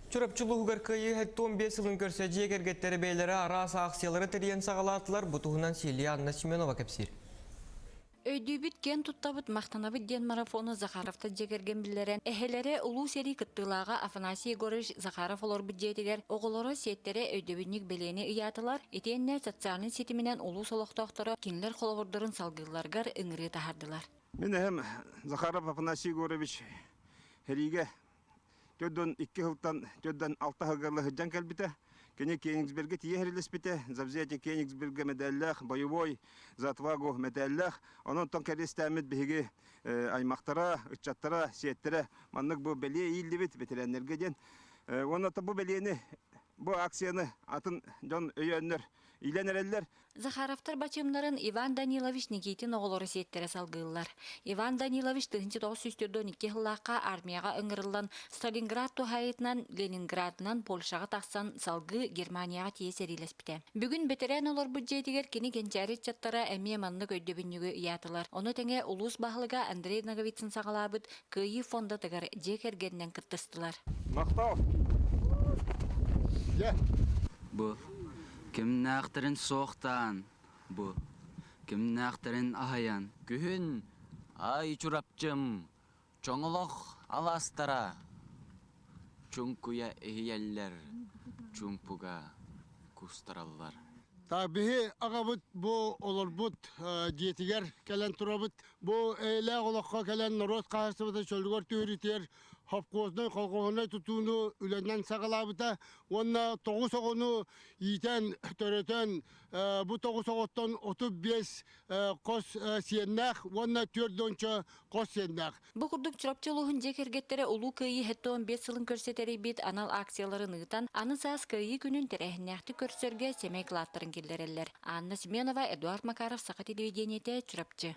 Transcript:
Чурапчы улууһугар Кыайыы 75 сылын көрсө дьиэ кэргэттэрэ бэйэлэрэ араас аахсыйалары тэрийэн саҕалаатылар. Бу туһунан Силия Анна Семенова кэпсиир. Өйдүүбүт, киэн туттабыт, махтанабыт диэн марафону Захаровтар дьиэ кэргэн биллэрэн, эһэлэрэ улуу сэрии кыттыылааҕа Афанасий Егорович Захаров олорбут дьиэтигэр оҕолоро, сиэттэрэ өйдөбүнньүк бэлиэни ыйаатылар, итиэннэ социальнай ситиминэн улуус олохтоохторо кинилэр холобурдарын салгыылларыгар ыҥырыы таһаардылар. Мин эһэм Захаров Афанасий Егорович сэриигэ 42 сылтан 46 сылга сылдьан кэлбитэ. Кини Кенигсбергэ тиийэ хэрилэспитэ. За взятие Кенигсберга мэдээллээх, боевой за отвагу мэдээллээх. Онон кэриэстээммит биһиги аймахтара, ыччаттара, сиэттэрэ маннык бу бэлиэ ииллибит бэтэрээннэргэ диэн. Уонна бу бэлиэни, бу акцияны атын дьон өйөөннөр илэн эрэллэр. Захаровтар бачыымнарын Иван Данилович Никитин оҕолоро сиэттэрэ салгыыллар. Иван Данилович 1942 сыллаахха армияҕа ыҥырыллан Сталинград туһаайытынан Ленинградынан Польшаҕа тахсан салгыы Германияҕа тиийэ сэриилэспитэ. Бүгүн бэтэрээн олорбут дьиэтигэр кини кэнчээри ыччаттара эмиэ маннык өйдөбүнньүгү ыйаатылар. Ону тэҥэ улуус баһылыга Андрей Ноговицын саҕалаабыт Кыайыы фондатыгар дьиэ кэргэнинэн кыттыстылар. Махтал! Бу Кимнээхтэрин суохтаан, бу кимнээхтэрин аһыйан, күһүн ай Чурапчым чоҥолох алаастара чуҥкуйа иһийэллэр, чуумпуга кустараллар. Биһи аҕабыт бу олорбут дьиэтигэр кэлэн турабыт. Бу эйэлээх олоххо кэлэн норуот хаһаайыстыбата чөлүгэр түһэритигэр совхознай, колхоһунай тутууну үлэнэн саҕалаабыта уонна тоҕус оҕону иитэн, төрөтөн бу тоҕус оҕоттон 35 хос сиэннээх уонна түөрт уонча хос сиэннээх. Бу курдук Чурапчы улууһун дьиэ кэргэттэрэ Улуу Кыайыы 75 сылын көрсө тэрийбит анал акцияларын ыытан, аны саас Кыайыы күнүн тэрээһиннээхтик көрсөргө сэмэй кылааттарын киллэрэллэр. Анна Семенова, Эдуард Макаров, Саха телевидениетэ, Чурапчы.